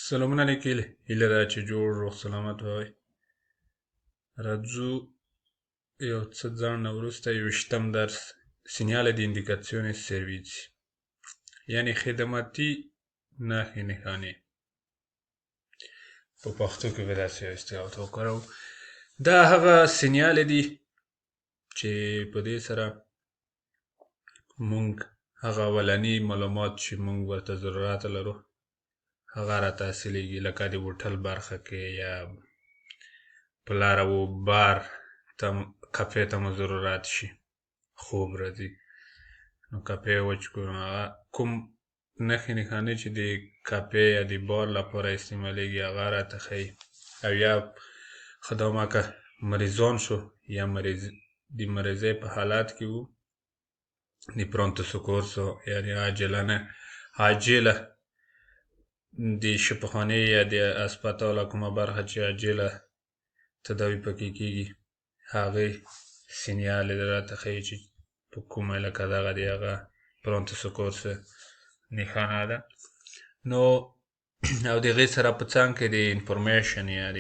سلامونه نیکیل، هیله ده چې جوړ روغ سلامت وئ. راځو یو څه ځان نه وروسته یوویشتم درس، segnale di indicazione servizi، یعنی خدماتي نښې نښانې. په پښتو کې به داسې یو اصطلاح ورته وکاروو. دا هغه segnale دي چې په دې سره مونږ هغه اولني معلومات چې مونږ ورته ضرورت لرو هغه راته حاصلېږي، لکه د هوټل برخه کې یا په لاره و بار ته کافې ته مو ضرورت شي، خوب راځي نو کافې وچکو، نو هغه کوم نښې نښانې چې د کافې یا د بار لپاره استعمالیږي هغه راته ښیي. او یا خدا مه که مریضان شو یا مریض د مریضۍ په حالت کې وو، د pronto soccorso یعنی عاجلانه عاجله د شفاخانې یا د هسپتال کومه برخه چې عاجله تداوي پکې کیږي هغې segnale راته ښیي چې په کومه، لکه دغه د هغه pronto soccorso نښانه ده. نو او د هغې سره په څنګ کې د information یا د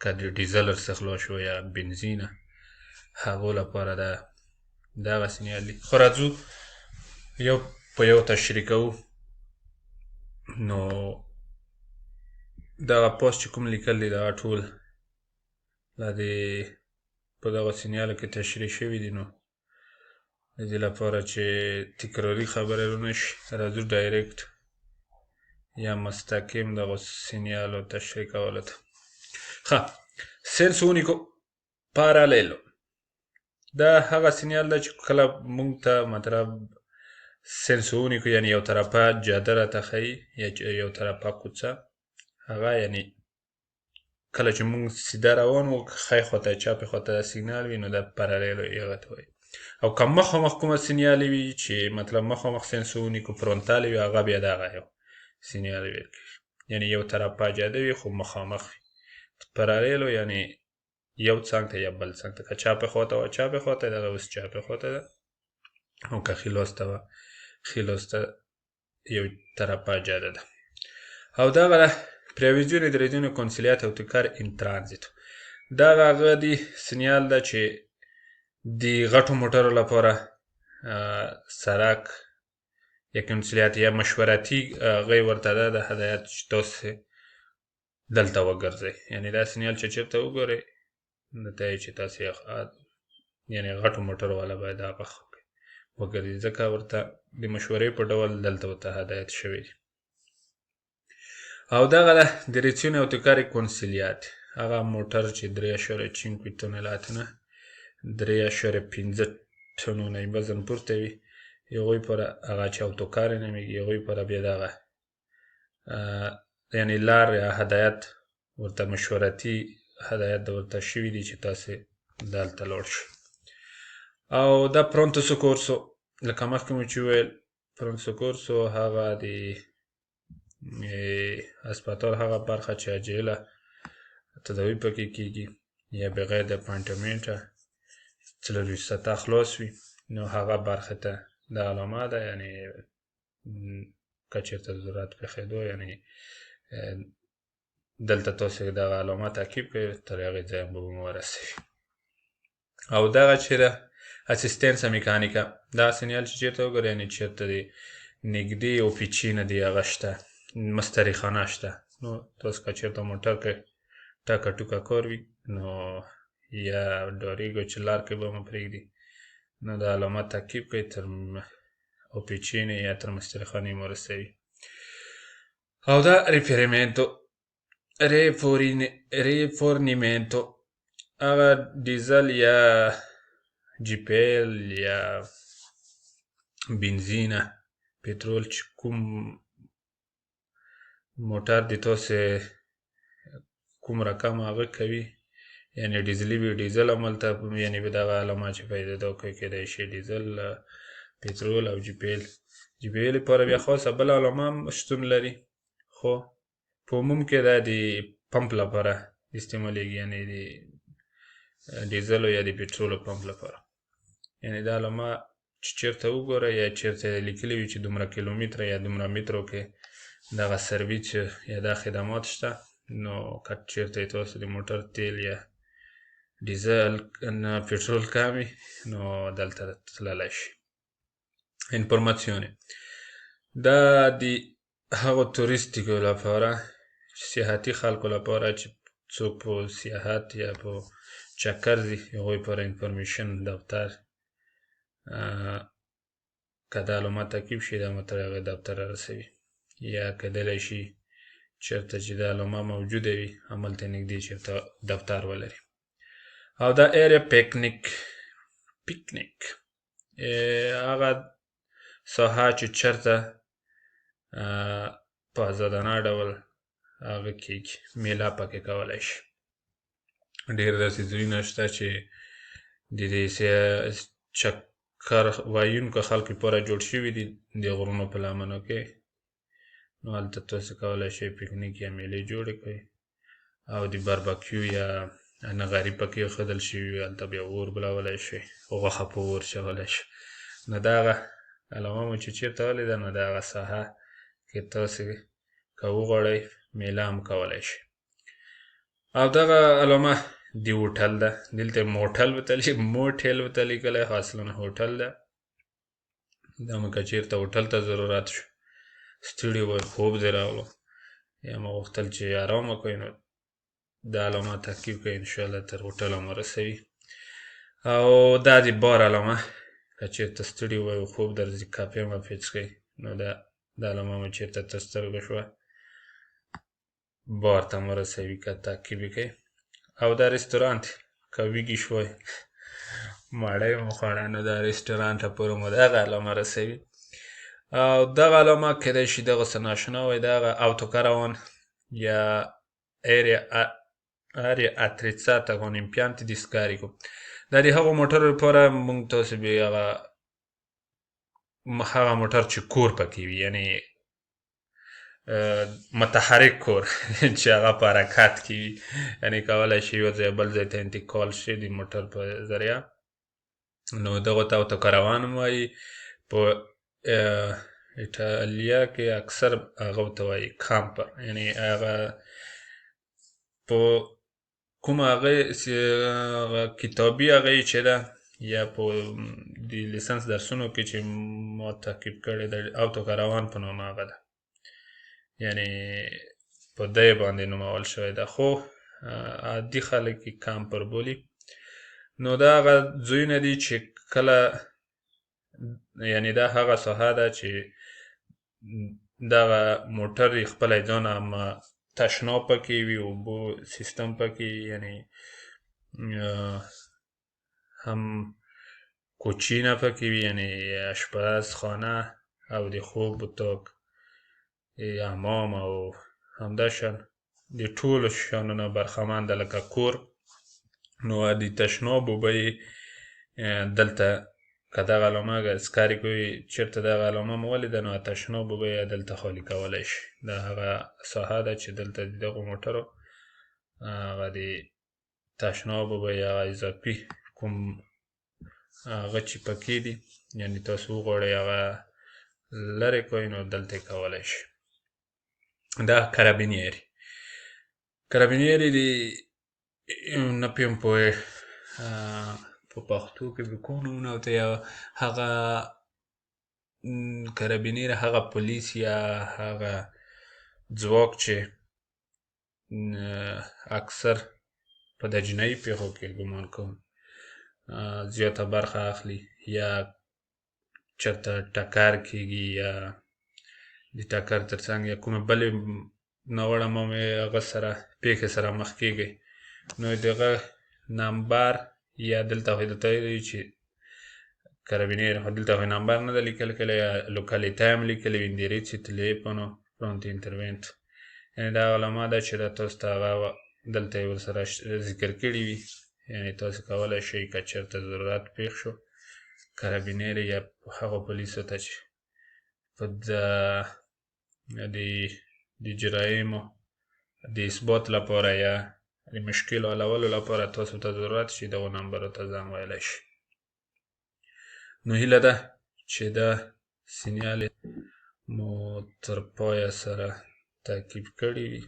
که د ډیزل ورڅخه خلاص شو یا بنزینه هغو لپاره ده دغه segnale دي. خو راځو یو په یو تشریح کوو. نو دغه پوسټ چې کوم لیکل دي دغه ټول لا د په دغه segnale کې تشریح شوي دي. نو د دې لپاره چې تکراري خبرې ونه شي راځو direct یا مستقیم دغه segnale تشریح کولو ته. ښه، senso unico parallelo دا هغه segnale ده چې کله مونږ ته مطلب senso unico یعنی یو طرفه جاده راته ښیي یا یو طرفه کوڅه، هغه یعنی کله چې مونږ سیده روان وو ښی خواته چپې خواته سیګنال وي نو دا parallelo یې هغه ته وایي. او که مخامخ کومه segnale وي چې مطلب مخامخ senso unico frontale وي هغه بیا دغه یو segnale ویل کېږي، یعنی یو طرفه جاده وي خو مخامخ وي. parallelo یعنی یو څنګ ته یا بل څنګ ته، که چپې خواته وه چپې خواته، دغه اوس چپې خواته ده، او که ښي لاس ته وه ښي لاس ته یو طرفه جاده ده. او دغه ده previsione direzione consigliata autocar in transito، دغه هغه دی segnale ده چې د غټو موټرو لپاره سړک یا consigliata یا مشورتي هغه ورته ده د هدایت چې تاسې دلته وګرځئ، یعنی دا segnale چې چېرته وګورئ نو ته یې چې تاسې یعنی غټو موټرو والا باید هغه وګرځي، ځکه ورته د مشورې په ډول دلته ورته هدایت شوی دی. او دغه ده direzione autocarri consigliati، هغه موټر چې 3.5 tonnellate نه 3.5 ټنونه یې وزن پورته وي هغوی پر هغه چې autocarri نومېږي هغوی پر بیا دغه یعنی لار یا هدایت ورته مشورتي هدایت ورته شوي دي چې تاسې دلته لاړ شئ. او دا pronto soccorso لکه مخکې مو چې وویل pronto soccorso هغه د هسپتال هغه برخه چې عاجله تداوي پکې کیږي یا بغیر د appuntamento 24 ساعته خلاص وي نو هغه برخه ته دا علامه ده، یعنی که چېرته ضرورت پېښېدو یعنی دلته تاسې دغه علامه تعقیب کړئ تر هغې ځایه به مو ورسوي. او دغه چې ده assistenza meccanica، دا segnale چې چېرته وګورئ یعنی چېرته د نږدې officina دی هغه شته، مستري خانه شته، نو تاسو که چېرته موټر کې ټکه ټوکه کار وي نو یا ډارېږئ چې لار کې به مو پرېږدي نو دا علامه تعقیب کړئ تر officina یا تر مستري خانې مو رسوي. او دا riferimento rifornimento هغه ډیزل یا GPL یا بنزینه پترول چې کوم موټر د تاسې کوم رقم هغه کوي، یعنی ډیزلي وي ډیزل هم هلته یعنی به دغه علامه چې پیدا دا کوي کېدای شي ډیزل پترول او GPL. GPL لپاره بیا خاصه بله علامه هم شتون لري، خو په عموم کې دا د پمپ لپاره استعمالیږي، یعنی د ډیزلو یا د پټرولو پمپ لپاره. یعنی دا علامه چې چېرته وګوره یا چېرته لیکلي وي چې دومره کیلومتره یا دومره مترو کې دغه servizio یا دا خدمات شته. نو که چېرته تاسو د موټر تیل یا ډیزل نه پټرول کم وي نو دلته تللی شي. Informazione دا د هغو توریستیکو لپاره، سیاحتي خلکو لپاره چې څوک په سیاحت یا په چکر ځي، هغوی لپاره information دفتر، که دا علامه تعقیب شي دا مو تر هغه دفتره رسوي، یا کېدلی شي چېرته چې دا علامه موجوده وي هملته نږدې چېرته دفتر ولري. او دا area picnic، picnic هغه ساحه چې چېرته په ازادانه ډول هغه کېږي، میله پکې کولی شي. ډېر داسې ځایونه شته چې د دې چکر وهونکو خلکو لپاره جوړ شوي دي د غرونو په لمنو کې، نو هلته تاسو کولی شئ پکنیک یا میلې جوړې کړئ، او د باربکیو یا نغاري پکې ایښودل شوي وي، هلته بیا اور بلولی شئ، غوښه په اور چولی شئ. نو دا هغه علامه مو چې چېرته ولیده، نو دا هغه ساحه کې تاسې که وغواړئ میله هم کولی شئ. او دغه علامه د هوټل ده، دلته موټل ورته موټل ورته لیکلی، خو اصلا هوټل ده. دا مو که چېرته هوټل ته ضرورت شو، ستړي وئ، خوب دې راغلو، یا مو غوښتل چې ارام وکړئ، نو دا علامه تعقیب کړئ، انشاءالله تر هوټله مو رسوي. او دا د بار علامه، که چېرته ستړي وئ او خوب درځي، کافي مافي څښئ، نو دا علامه مو چېرته تر سترګو شوه، بار ته مو رسوي که تعقیب یې کړئ. او دا رستورانت، که وږي شوئ مړۍ مو خوړه، نو دا رستورانت پورې مو دغه علامه رسوي. او دغه علامه کېدای شي دغه څه ناشنا وي، دغه autocaravana یا area attrezzata con impianti di scarico. دا د هغو موټرو لپاره موږ تاسو بیا هغه موټر چې کور پکې وي، یعنی متحرک کور چې هغه په حرکت کې وي، یعنی کولی شي یو ځای بل ځای ته انتقال شي د موټر په ذریعه، نو دغو ته autocaravana هم وایي. په ایټالیا کې اکثر هغه ته وایي camper، یعنی هغه په کومه هغه کتابي هغه یې چې ده، یا په د لیسنس درسونو کې چې ما تعقیب کړې ده، autocaravana په نامه هغه ده، یعنی په دی باندې نومول شوی ده، خو عادي خلک یې camper بولي. نو دا هغه ځایونه دي چې کله، یعنی دا هغه ساحه ده چې دغه موټر یې خپله ځان هم تشناب پکې وي، اوبو سیستم پکې، یعنی هم cucina پکې وي، یعنی آشپزخانه او د خوب اتاق، حمام او همداشان د ټولو شیانو نه برخمن ده لکه کور. نو د تشناب اوبه یې دلته که دغه علامه scarico وي، چېرته دغه علامه مو ولیده، نو تشناب اوبه یې دلته خالي کولی شي. دا هغه ساحه ده چې دلته د دغو موټرو هغه د تشناب اوبه یا هغه اضافي کوم هغه چې پکې دي، یعنی تاسو وغواړئ هغه لرې کړئ، نو دلته یې کولی شي. دا carabinieri، carabinieri د نه پوهېږم په پښتو کې به کوم نومونه ورته، یا هغه carabinieri هغه پولیس یا هغه ځواک چې اکثر په د جنایي پېښو کې ګمان کوم زیاته برخه اخلي، یا چېرته ټکر کېږي یا د ټکر ترڅنګ یا کومه بلې ناوړه هغه سره پېښې سره مخ کېږي، نو دغه نمبر یا دلته خو درته ویلي چې carabinieri، خو دلته خو نمبر نه ده لیکل کړی، یا località هم لیکلې وي، indirizzo telefono pronto intervento، یعنی دا علامه ده چې دا تاسو ته هغه دلته یې ورسره ذکر کړي وي، یعنی تاسو کولی شئ که چېرته ضرورت پېښ شو carabinieri یا هغو پولیسو ته چې په د جرایمو د اثبات لپاره یا د مشکل حلولو لپاره تاسو ته ضرورت شي، دغو نمبرو ته زنګ ویلی شي. نو هیله ده چې دا segnale مو تر پایه سره تعقیب کړې وي.